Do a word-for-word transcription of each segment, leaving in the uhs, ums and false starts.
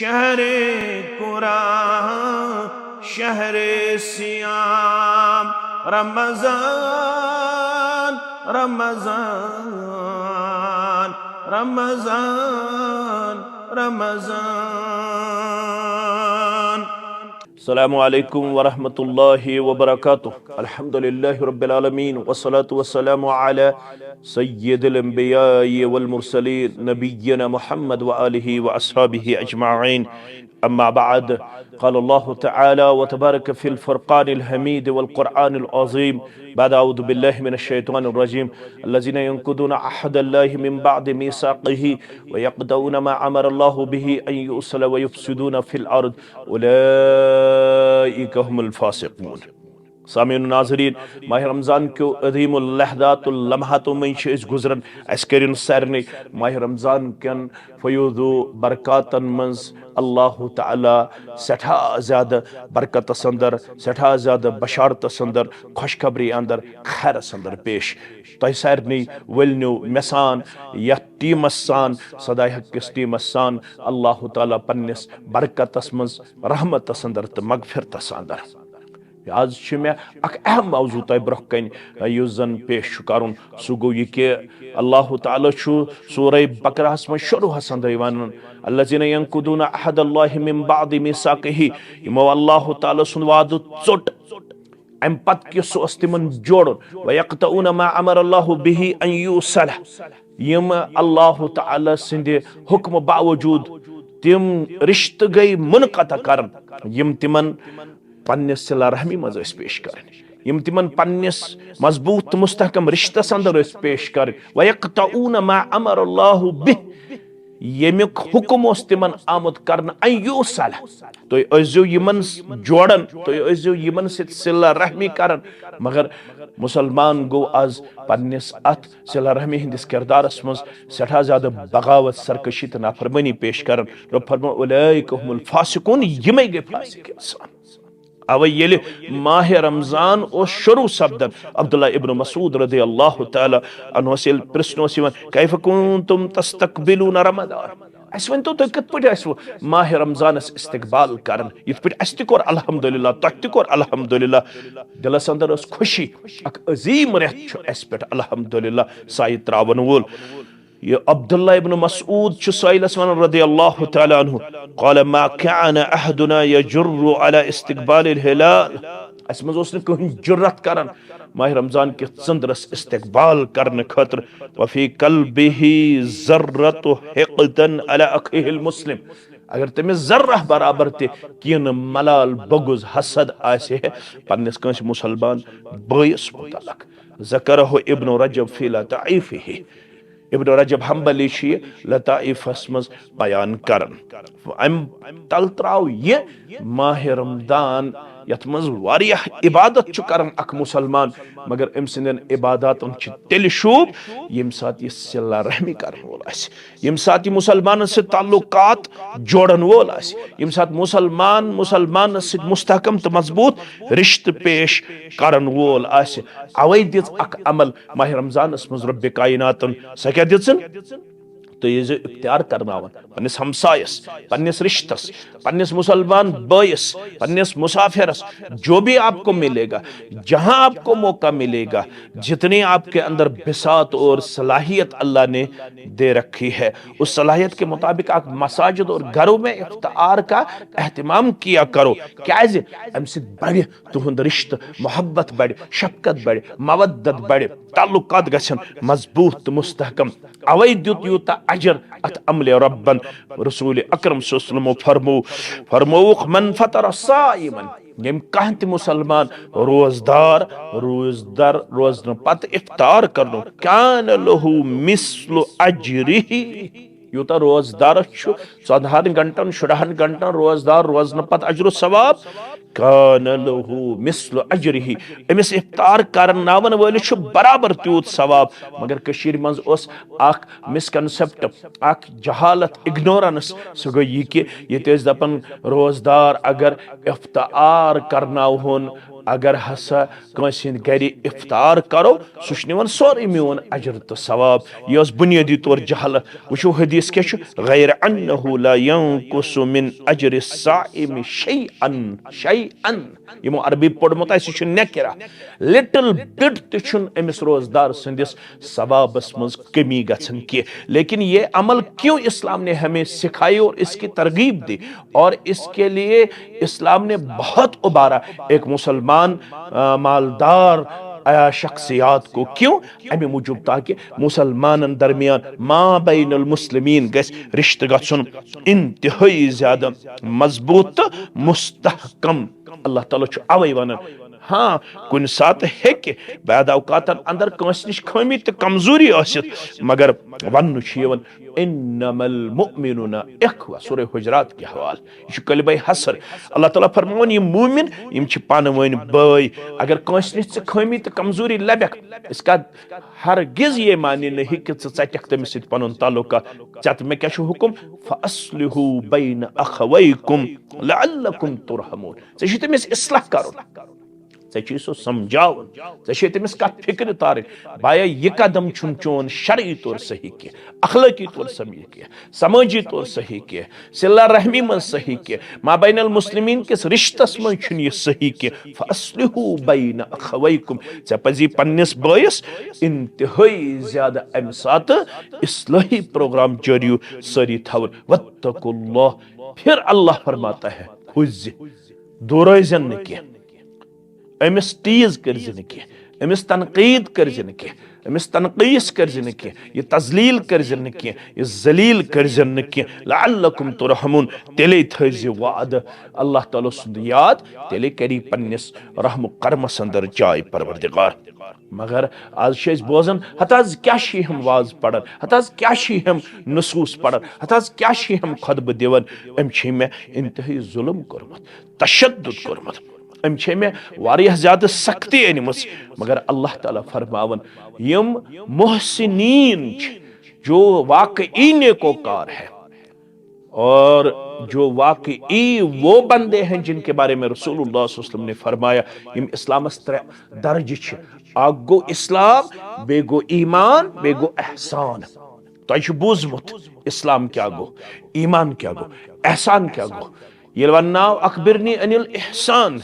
شهر قرآن، شهر صيام، رمضان، رمضان، رمضان، رمضان. السلام عليكم ورحمة الله وبركاته. الحمد لله رب العالمين، والصلاة والسلام على سيد الأنبياء والمرسلين، نبينا محمد وآله وأصحابه أجمعين. أما بعد، قال الله تعالى وتبارك في الفرقان الحميد والقرآن العظيم، بعد أعوذ بالله من الشيطان الرجيم: الذين ينقضون عهد الله من بعد ميثاقه ويقطعون ما أمر الله به أن يوصل ويفسدون في الأرض أولئك هم الفاسقون. سامعین و ناظرین، ماہ رمضان کیو عظیم اللحظات اللمحاتو منٛز چھِ أسۍ گُزران۔ اَسہِ کٔرِن سارنٕے ماہ رمضان کٮ۪ن فیوض و برکاتن منٛز اللہ تعالیٰ سٮ۪ٹھاہ زیادٕ برکتس اندر، سٮ۪ٹھاہ زیادٕ بشارتس اندر، خوشخبری اندر، خیرس اندر پیش۔ تۄہہِ سارنٕے ؤلنیو مےٚ سان، یتھ ٹیمس سان، صداے حق کِس ٹیمس سان، اللہ تعالیٰ پننِس برکتس منٛز، رحمتس اندر تہٕ مغفرتس اندر۔ آز چھُ مےٚ اکھ اہم موضوع تۄہہِ برونٛہہ کنہِ، یُس زن پیش چھُ کرُن۔ سُہ گوٚو یہِ کہِ اللہ تعالیٰ چھُ سورہ بقرہس منٛز شروعس اندرے ونان: الذين ينقضون عهد الله من بعد ميثاقه، یِمو اللہ تعالیٰ سُنٛد وعدٕ ژوٚٹ، امہِ پتہٕ کہِ سُہ اوس تِمن جوڑُن، ويقطعون ما أمر الله به أن يوصل، یِم اللہ تعالیٰ سٕنٛدِ حکمہٕ باوجوٗد تِم رشتہٕ گٔے منقطع کران، یِم تِمن پننِس صلہ رحمی منٛز ٲسۍ پیش کرٕنۍ، یِم تِمن پننِس مضبوٗط تہٕ مستحکم رشتس اندر ٲسۍ پیش کرٕنۍ۔ ويقطعون ما أمر الله به، ییٚمیُک حکم اوس تِمن آمُت کرنہٕ، أن يوصل، تُہۍ ٲسۍزیو یِمن س-، جوڑان، تُہۍ ٲسۍزیو یِمن سۭتۍ صلہ رحمی کران۔ مگر مسلمان گوٚو آز پننِس اتھ صلہ رحمی ہٕنٛدِس کردارس منٛز سٮ۪ٹھاہ زیادٕ بغاوت، سرکشی تہٕ نافرمٲنی پیش کران۔ رۄب فرمو: أولئك هم الفاسقون، یِمے گٔے فاسق انسان۔ اوے ییٚلہِ ماہ رمضان اوس شروع سپدان، عبداللہ ابن مسعود رضی اللہ تعالیٰ عنہ ییٚلہِ پرژھنہٕ اوس یِوان: كيف كنتم تستقبلون رمضان؟ اسہِ ؤنۍ تو، تُہۍ کِتھ پٲٹھۍ ٲسوٕ ماہ رمضانس استقبال کران؟ یِتھ پٲٹھۍ اسہِ تہِ کوٚر الحمدللہ، تۄہہِ تہِ کوٚر الحمدللہ۔ دلس اندر ٲس خوشی، اکھ عظیم رٮ۪تھ چھُ اسہِ پٮ۪ٹھ الحمدللہ سایہِ تراون وول۔ یہِ عبداللہ ابن مسعود چھُ سائلس ونان رضی اللہ تعالیٰ عنہ، قال: ما كان أحدنا يجرؤ على استقبال الهلال۔ اسہِ منٛز اوس نہٕ کٕہٕنۍ جرت کران ماہ رمضان کِس ژٔنٛدرس استقبال کرنہٕ خٲطرٕ۔ وفي قلبه ذرة حقد على أخيه المسلم۔ اگر تٔمِس ذرہ برابر تہِ کینہہ ملال، بغض، حسد آسہِ ہے پننِس کٲنٛسہِ مسلمان بٲیِس متعلق۔ ذكره ابن رجب في لطائفه۔ ابن رجب حنبلی چھُ یہِ لطائفس منٛز بیان کران۔ امہِ تل تراو یہِ ماہ رمضان، یتھ منٛز واریاہ عبادت چھُ کران اکھ مسلمان، مگر أمۍ سٕنٛدٮ۪ن عباداتن چھِ تیٚلہِ شوٗب، ییٚمہِ ساتہٕ یہِ صلہ رحمی کرن وول آسہِ، ییٚمہِ ساتہٕ یہِ مسلمانن سۭتۍ تعلقات جوڑن وول آسہِ، ییٚمہِ ساتہٕ مسلمان مسلمانس سۭتۍ مستحکم تہٕ مضبوٗط رشتہٕ پیش کرن وول آسہِ۔ اوے دِژ اکھ عمل ماہ رمضانس منٛز رب کائناتن۔ سۄ کیٛاہ دِژٕن؟ تُہۍ ٲسۍزیو افطار کرناوان پننِس ہمسایس، پننِس رشتس، پننِس مسلمان بٲیِس، پننِس مسافرس، جو بھی آپ کو ملے گا، جہاں آپ کو موقع ملے گا، جتنی آپ کے اندر بساط اور صلاحیت اللہ نے دے رکھی ہے، اس صلاحیت کے مطابق آپ مساجد اور گھروں میں افطار کا اہتمام کیا کرو۔ کیازِ؟ امہِ سۭتۍ بڑِ تُہُنٛد رشتہٕ، محبت بڑِ، شفقت بڑِ، مودت بڑِ، تعلقات گژھن مضبوط تہٕ مستحکم۔ اوے دیُت یوٗتاہ اجر اتھ عملِ ربن۔ رسول اکرم صلی اللہ علیہ وسلمو فرمو، فرمووُکھ، من فطر صائما، ییٚمۍ کانٛہہ تہِ مسلمان روزدار، روزدار روزنہٕ پتہٕ افطار کرنو، کان لہ مثل اجرہ، یوٗتاہ روزدارس چھُ ژۄدہن گھنٹن، شُرہن گھنٹن روزدار روزنہٕ پتہٕ اجر و ثواب، کان لہ مثل اجرہ، أمِس افطار کرناون وٲلِس چھُ برابر تیوٗت ثواب۔ مگر کٔشیٖرِ منٛز اوس اکھ misconcept، اکھ جہالت، ignorance، سُہ گوٚو یہِ کہِ ییٚتہِ ٲسۍ دپان روزدار اگر افطار کرناوہون اگر ہسا کٲنٛسہِ ہٕنٛدِ گرِ افطار کرو، سُہ چھُ نِوان سورُے میون اجر تہٕ ثواب۔ یہِ ٲس بُنیٲدی طور جہالت۔ وٕچھِو حدیث کیٛاہ چھُ، "غیر انہ لا ینقص من اجر الصائم شیئا"، شیئا۔ یِمو عربی پوٚرمُت آسہِ، یہِ چھُ نکرہ۔ لٹل بٹ تہِ چھُنہٕ أمِس روزدار سٕنٛدِس ثوابس منٛز کمی گژھان کینٛہہ۔ لیکن یہ عمل کیوں اسلام نے ہمیں سکھائے اور اس کی ترغیب دی، اور اس کے لیے اسلام نے بہت ابھارا۔ ایک مسلمان، آ، مالدار، آ، شخصیات کو کیوں؟ امی موجوب تاکہ مسلمانن درمیان ما بین المسلمین گژھِ رشتہٕ گژھُن انتہٲئی زیادٕ مضبوط تہٕ مستحکم۔ اللہ تعالیٰ چھُ اوے ونان، ہاں، کُنہِ ساتہٕ ہیٚکہِ بعد اوقاتن اندر کٲنٛسہِ نِش خٲمی تہٕ کمزوری ٲسِتھ، مگر وننہٕ چھُ یِوان، "انما المؤمنون اخوہ"، سورہ حجرات کہِ حوالہٕ۔ یہِ چھُ کلمہ حصر۔ اللہ تعالیٰ فرماوان، یِم مومن، یِم چھِ پانہٕ ؤنۍ بٲے۔ اگر کٲنٛسہِ نِش ژٕ خٲمی تہٕ کمزوری لبکھ، اس کا ہرگز یہ معنی نہیں کہ ژٕ ژٹکھ تٔمِس سۭتۍ پنُن تعلقات۔ ژےٚ تہٕ مےٚ کیٛاہ چھُ حُکم؟ "فاصلحوا بین اخویکم لعلکم ترحمون"۔ ژےٚ چھُے تٔمِس اصلاح کرُن۔ ژےٚ چھُے سُہ سمجھاوُن، ژےٚ چھُے تٔمِس کتھ فکرِ تارٕنۍ، بایا، یہِ قدم چھُنہٕ چون شرعی طور صحیح کینٛہہ، اخلٲقی طور صحیح کینٛہہ، سمٲجی طور صحیح کینٛہہ، صلہ رحمی منٛز صحیح کینٛہہ، مابین المسلمین کِس رشتس منٛز چھُنہٕ یہِ صحیح کینٛہہ۔ "فاصلحوا بین اخویکم"، ژےٚ پزی پننِس بٲیِس انتہٲئی زیادٕ امہِ ساتہٕ اصلٲحی پروگرام جٲری سٲری تھاوُن۔ "واتقوا اللہ"، پھر اللہ فرماتا ہے، کھوٗژ زِ، دوٗرٲوزٮ۪ن نہٕ کینٛہہ۔ أمِس tease کٔرۍ زِ نہٕ کینٛہہ، أمِس تنقیٖد کٔرۍ زِ نہٕ کینٛہہ، أمِس تنقیٖص کٔرۍ زِ نہٕ کینٛہہ، یہِ تذلیٖل کٔرۍ زِ نہٕ کینٛہہ، یہِ ذلیٖل کٔرۍ زِ نہٕ کینٛہہ۔ لعلکم ترحمون، تیٚلے تھٲوۍ زِ وعدٕ اللہ تعالیٰ سُنٛد یاد، تیٚلے کری پننِس رحم و کرمس اندر جاے پروردگار۔ مگر آز چھِ أسۍ بوزان، ہتہٕ حظ کیٛاہ چھِ یِم واز پران، ہتہٕ حظ کیٛاہ چھِ یِم نصوٗص پران، ہتہٕ حظ کیٛاہ چھِ یِم خطبہٕ دِوان۔ أمۍ چھِ مےٚ انتہٲئی ظلم کوٚرمُت، تشدد کوٚرمُت۔ أمۍ چھے مےٚ واریاہ زیادٕ سختی أنمٕژ۔ مگر اللہ تعالیٰ فرماوان، یِم محسنین چھِ، جو واقعی نیکوکار ہے، اور جو واقعی وہ بندے ہیں جن کے بارے میں رسول اللہ صلی اللہ علیہ وسلم نے فرمایا، یِم اسلامس ترٛےٚ درجہٕ چھِ، اکھ گوٚو اسلام، بیٚیہِ گوٚو ایمان، بیٚیہِ گوٚو احسان۔ تۄہہِ چھُ بوٗزمُت اسلام کیٛاہ گوٚو، ایمان کیٛاہ گوٚو، احسان کیٛاہ گوٚو۔ ییٚلہِ وننہٕ آو، "اخبرنی عن الاحسان"،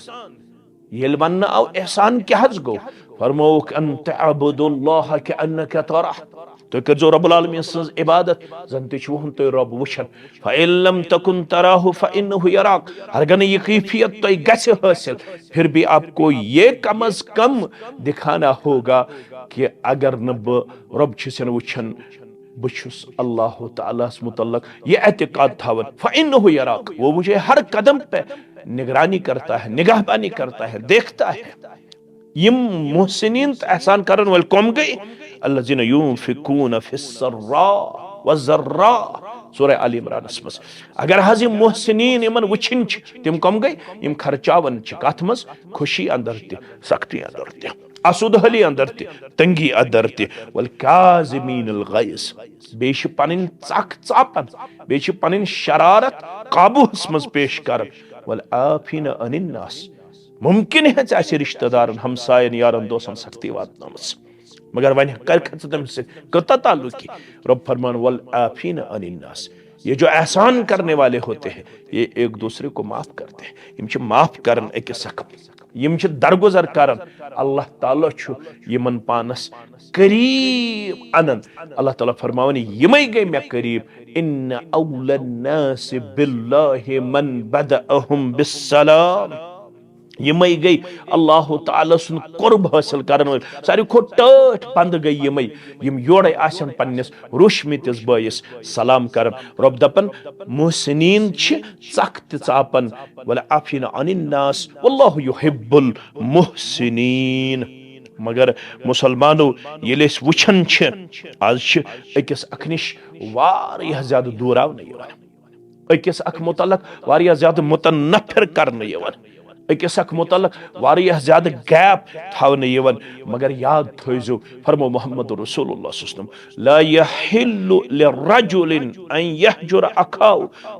ییٚلہِ وننہٕ آو، احسان کیٛاہ حظ گوٚو؟ فرمووُکھ، "ان تعبد اللہ کأنک تراہ"، تُہۍ کٔرۍزیو رب العالمین سٕنٛز عبادت، زن تہِ چھُوہُن تُہۍ رب وٕچھان۔ "فإن لم تکن تراہ فإنہ یراک"، ہرگاہ نہٕ یہِ کیفیت تۄہہِ گژھِ حٲصِل، پھر بھی آپ کو یہ کم از کم دکھانا ہوگا کہ اگر نہٕ بہٕ رب چھُسن وٕچھان، بہٕ چھُس اللہ تعالیٰ ہس متعلق یہِ اعتقاد تھاوان، فإنہ یراک، وہ مجھے ہر قدم پہ نگرانی کرتا ہے، نگہبانی کرتا ہے، دیکھتا ہے۔ یِم محسنین تہٕ احسان کرن وٲلۍ کم گٔے؟ الذین ینفقون فی السراء والضراء، سورہ آل عمرانس منٛز۔ اگر حظ یِم محسنین یِمن وٕچھِنۍ چھِ، تِم کم گٔے؟ یِم خرچاون چھِ کتھ منٛز؟ خوشی اندر تہِ، سختی اندر تہِ، آسودٕ حٲلی اندر تہِ، تنگی اندر تہِ۔ والکاظمین الغیظ، بیٚیہِ چھِ پنٕنۍ ژکھ ژاپان، بیٚیہِ چھِ پنٕنۍ شرارت قابوٗہس منٛز پیش کران۔ والعافین عن الناس، ممکن ہے ژےٚ آسہِ رشتہٕ دارن، ہمساین، یارن، دوستن سختی واتنٲومٕژ، مگر وۄنۍ کر کھژ ژٕ تٔمِس سۭتۍ؟ کۭژاہ تعلقی؟ رب فرمان، والعافین عن الناس، یہ جو احسان کرنے والے ہوتے ہیں، یہ ایک دوسرے کو معاف کرتے ہیں۔ یِم چھِ معاف کران أکِس اکھ، یِم چھِ درگُزر کران۔ اللہ تعالیٰ چھُ یِمن پانس قریب انان۔ اللہ تعالیٰ فرماوان، یِمے گٔے مےٚ قریب۔ ان اولی الناس باللہ من بدأہم بالسلام۔ یِمے گٔے اللہ تعالیٰ سُنٛد قرب حٲصِل کرن وٲلۍ۔ ساروی کھۄتہٕ ٹٲٹھۍ بندٕ گٔے یِمے، یِم یورے آسن پننِس رُشمٕتِس بٲیِس سلام کران۔ رۄب دپان، محسنین چھِ ژکھ تہِ ژاپان، والعافین عن الناس، واللہ یحب المحسنین۔ مگر مسلمانو، ییٚلہِ أسۍ وٕچھان چھِ، آز چھِ أکِس اکھ نِش واریاہ زیادٕ دوٗراونہٕ یِوان۔ أکِس اکھ متعلق واریاہ زیادٕ متنفر کرنہٕ یِوان، أکِس اکھ متعلق واریاہ زیادٕ gap تھاونہٕ یِوان۔ مگر یاد تھٲیزیو، فرمو محمد رسول اللہ صلی اللہ علیہ وسلم، "لا یحل لرجل ان یہجر اخاه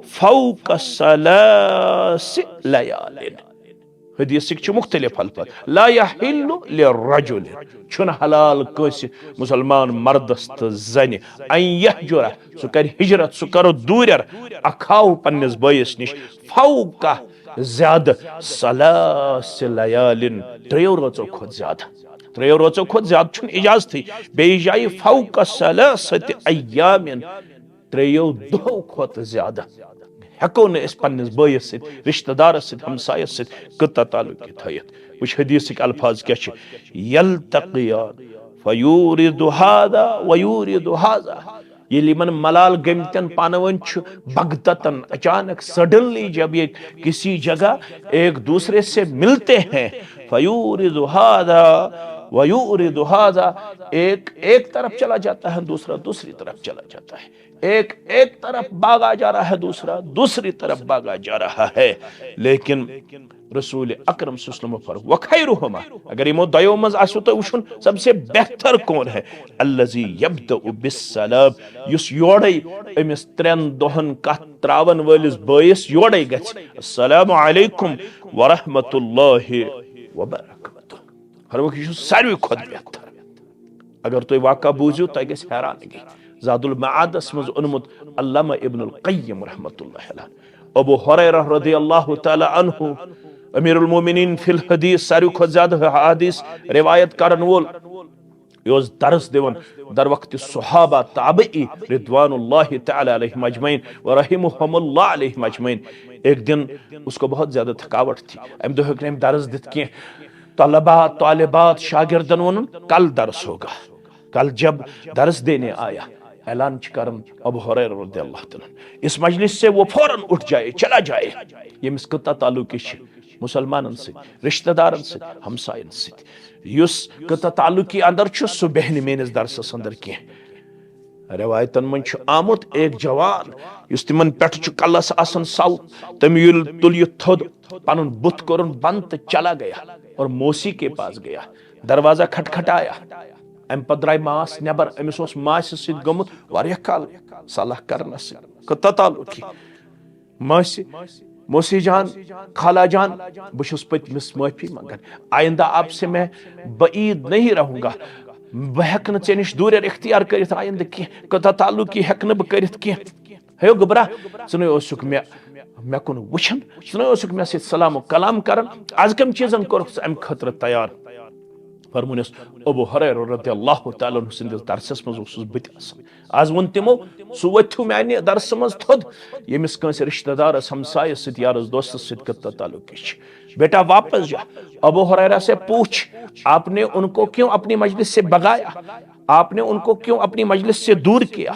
فوق ثلاث لیال"۔ حدیثٕکۍ چھِ مُختٔلِف الفاظ۔ لا یحل لرجل، چھُنہٕ حلال کٲنٛسہِ مُسلمان مردس تہٕ زنہِ، ان یہجرہ، سُہ کرِ ہجرت، سُہ کرو دوٗرٮ۪ر، اکھاو پننِس بٲیِس نِش، فوق، زیادٕ، ثلاث لیال، ترٛیو رٲژو کھۄتہٕ زیادٕ۔ ترٛیو رٲژو کھۄتہٕ زیادٕ چھُنہٕ اجازتھٕے۔ بیٚیِس جایہِ فوق ثلاثة ایام، ترٛیو دۄہو کھۄتہٕ زیادٕ ہٮ۪کو نہٕ أسۍ پننِس بٲیِس سۭتۍ، رشتہٕ دارس سۭتۍ، ہمسایس سۭتۍ قطع تعلقی تھٲیِتھ۔ وٕچھ حدیثٕکۍ الفاظ کیٛاہ چھِ، یلتقیان فیورد هذا ویورد هذا۔ ییٚلہِ یِمن ملال گٔمتٮ۪ن پانہٕ ؤنۍ چھُ بغتتاً، اچانک، سڈنلی جب یہ کسی جگہ ایک دوسرے سے ملتے ہیں، فیورد هذا ویورد هذا، ایک ایک طرف چلا جاتا ہے، دوسرا دوسری طرف چلا جاتا ہے، ایک ایک طرف بھاگا جا رہا ہے، دوسرا دوسری طرف بھاگا جا رہا ہے۔ لیکن رسول اکرم صلی اللہ علیہ وسلم فرموو، وخیرہما، اگر یِمو دۄیو منٛز آسیو تۄہہِ وٕچھُن، سب سے بہتر کون ہے؟ الذی یبدأ بالسلام، یُس یورے أمِس ترٛٮ۪ن دۄہن کتھ تراون وٲلِس بٲیِس یورے گژھِ، السلام علیکم ورحمۃ اللہ وبرکاتہ۔ فرمووُکھ، یہِ چھُ ساروی کھۄتہٕ بہتر۔ اگر تُہۍ واقعہ بوٗزِو، تۄہہِ گژھِ حیرانگی۔ زاد المعادس منٛز اوٚنمُت علامہ ابن القیم رحمۃ اللہ علیہ۔ ابو ہریرہ رضی اللہ تعالیٰ عنہ، امیر المومنین فی الحدیث، ساروی کھۄتہٕ زیادٕ حدیث روایت کرن وول، یہِ اوس درس دِوان در وقت صحابہ تابعی رضوان اللہ تعالیٰ علیہم اجمعین و رحمہم اللہ علیہم اجمعین۔ ایک دن اس کو بہت زیادہ تھکاوٹ تھی، امہِ دۄہ ہیوٚک نہٕ أمۍ درس دِتھ کینٛہہ۔ طلبہ، طالبات، شاگردن ووٚنُن، کل درس ہوگا۔ کل جب درس دینے آیا، اعلان چھِ کران ابو ہریرہ رضی اللہ تعالیٰ عنہ، اس مجلس سے وہ فوراً اٹھ جائے، چلا جائے۔ ییٚمِس قطع تعلقی چھِ مسلمانن سۭتۍ، رشتہٕ دارن سۭتۍ، ہمساین سۭتۍ، یُس قطع تعلقی اندر چھُ، سُہ بیہہِ نہٕ میٲنِس درسس اندر کینٛہہ۔ روایتن منٛز چھُ آمُت، ایک جوان، یُس تِمن پٮ۪ٹھ چھُ کلس آسان سَو، تٔمۍ ییٚلہِ تُل یہِ تھوٚد، پنُن بُتھ کوٚرُن بنٛد تہٕ چلا گیا اور موسی کے پاس گیا، دروازہ کھٹکھٹایا۔ امہِ پتہٕ درٛاے ماس نٮ۪بر۔ أمِس اوس ماسہِ سۭتۍ گوٚمُت واریاہ کال صلاح کرنس سۭتۍ، قطع تعلقی۔ ماسہِ، موسی جان، خالہ جان، بہٕ چھُس پٔتمِس معٲفی منٛگان۔ آئندہ آپ سے میں بعید نہیں رہوں گا۔ بہٕ ہٮ۪کہٕ نہٕ ژےٚ نِش دوٗرٮ۪ر اختیار کٔرِتھ آئندہ کینٛہہ۔ قطع تعلقی ہٮ۪کہٕ نہٕ بہٕ کٔرِتھ کینٛہہ۔ ہے گوٚبرا، ژٕ نَے اوسُکھ مےٚ، مےٚ کُن وٕچھان، ژٕ نَے اوسُکھ مےٚ سۭتۍ سلام و کلام کران۔ از کَمہِ چیٖزن کوٚرُکھ ژٕ اَمہِ خٲطرٕ تیار؟ فرمونس ابو ہریرہ رضی اللہ تعالیٰ عنہ سٕنٛدِس درسس منٛز اوسُس بہٕ تہِ آسان۔ از ووٚن تِمو، ژٕ ؤتھِو میانہِ درسہٕ منٛز تھوٚد، ییٚمِس کٲنٛسہِ رشتہٕ دارس، ہمسایس سۭتۍ، یارس دوستس سۭتۍ قطع تعلقی چھِ۔ بیٹا واپس جا، ابو ہریرہ سے پوچھ، آپ نے ان کو کیوں اپنی مجلس سے بھگایا؟ آپ نے ان کو کیوں اپنی مجلس سے دور کیا؟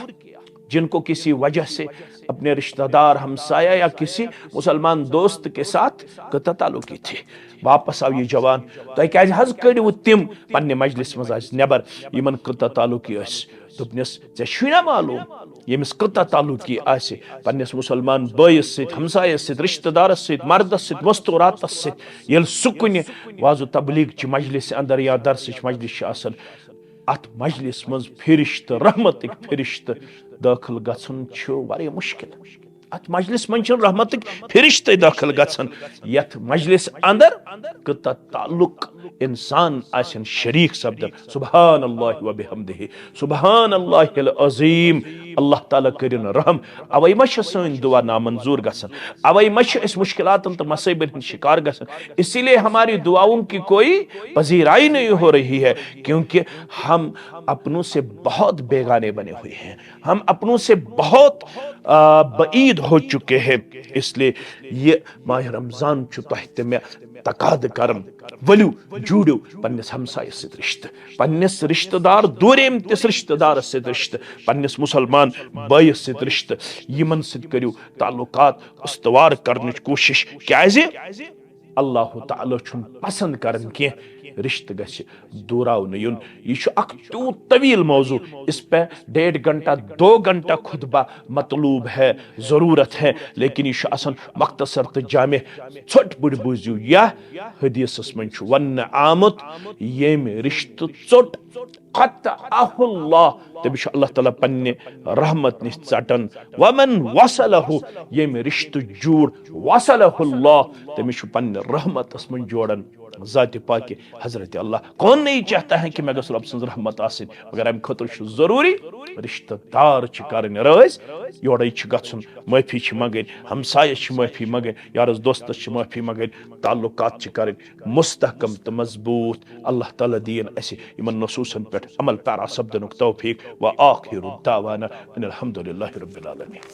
جن کو کسی وجہ سے اپنے رشتہ دار، ہمسایہ یا کسی مسلمان دوست کے ساتھ قطع تعلقی تھی۔ واپس آو یہ جوان، تۄہہِ کیازِ حظ کٔڑِو تِم پننہِ مجلس منٛز از نٮ۪بر، یِمن قطع تعلقی ٲسۍ؟ دوٚپنس، ژےٚ چھُے نا معلوم، ییٚمِس قطع تعلقی آسہِ پننِس مسلمان بٲیِس سۭتۍ، ہمسایس سۭتۍ، رشتہٕ دارس سۭتۍ، مردس سۭتۍ، مستوراتس سۭتۍ، ییٚلہِ سُہ کُنہِ وعظ و تبلیغ چہِ مجلس اندر یا درسٕچ مجلس چھِ آسان، اتھ مجلس منٛز فرشتہٕ، رحمتٕکۍ فرشتہٕ دٲخل گژھُن چھُ واریاہ مشکل۔ اتھ مجلس منٛز چھِنہٕ رحمتٕکۍ فرشتہٕ دٲخل گژھان، یتھ مجلس اندر قطع تعلق انسان آسن شریک سپدان۔ سبحان اللہ و بحمدہ، سبحان اللہ العظیم۔ اللہ تعالیٰ کٔرِن رحم۔ اوے ما چھِ سٲنۍ دعا نامنظور گژھان؟ اوے ما چھِ أسۍ مشکلاتن تہٕ مصٲیبن ہٕنٛدۍ شکار گژھان؟ اسی لیے ہماری دعاؤں کی کوئی پذیرائی نہیں ہو رہی ہے، کیونکہ ہم اپنوں سے بہت بیگانے بنے ہوئے ہیں، ہم اپنوں سے بہت، آ، بعید ہو چکے ہیں۔ اس لیے یہ ماہ رمضان چھُ تۄہہِ تہٕ مےٚ تقاضہٕ کران، ؤلِو جوٗڑِو پننِس ہمسایس سۭتۍ رشتہٕ، پننِس رشتہٕ دار، دوٗرِم تِس رشتہٕ دارس سۭتۍ رشتہٕ، پننِس مسلمان بٲیِس سۭتۍ رشتہٕ، یِمن سۭتۍ کٔرِو تعلقات استوار کرنٕچ کوٗشش۔ کیازِ؟ اللہ تعالیٰ چھُنہٕ پسند کران کینٛہہ کینٛہہ، رشتہٕ گژھِ دوٗراونہٕ یُن۔ یہِ چھُ اکھ تیوٗت طویل موضوع، اس پہ ڈیڑھ گھنٹہ، دو گھنٹہ خطبہ مطلوب ہے، ضرورت ہے، لیکن یہِ چھُ آسان مختصر تہٕ جامع۔ ژھوٚٹ پٲٹھۍ بوٗزِو، یہِ حدیثس منٛز چھُ وننہٕ آمُت، ییٚمۍ رشتہٕ ژوٚٹ، قطعہ اللہ، تٔمِس چھُ اللہ تعالیٰ پننہِ رحمت نِش ژٹان۔ ومن وصلہ، ییٚمۍ رشتہٕ جوٗڑ، وصلہ اللہ، تٔمِس چھُ پننہِ رحمتس منٛز جوڑان۔ ذاتِ پاکہِ حضرت اللہ کون نہیں چاہتا ہے کہ مےٚ گٔژھ رۄب سٕنٛز رحمت آسٕنۍ، مگر امہِ خٲطرٕ چھُ ضروٗری رشتہٕ دار چھِ کرٕنۍ رٲضۍ، یورے چھِ گژھُن، معٲفی چھِ منٛگٕنۍ، ہمسایس چھِ معٲفی منٛگٕنۍ، یارس دوستس چھِ معٲفی منٛگٕنۍ، تعلقات چھِ کرٕنۍ مستحکم تہٕ مضبوٗط۔ اللہ تعالیٰ دِیِن اسہِ یِمن نصوٗصن پٮ۪ٹھ عمل پیرا سپدنُک توفیق۔ وآخر دعوانا ان الحمد للہ رب العالمین۔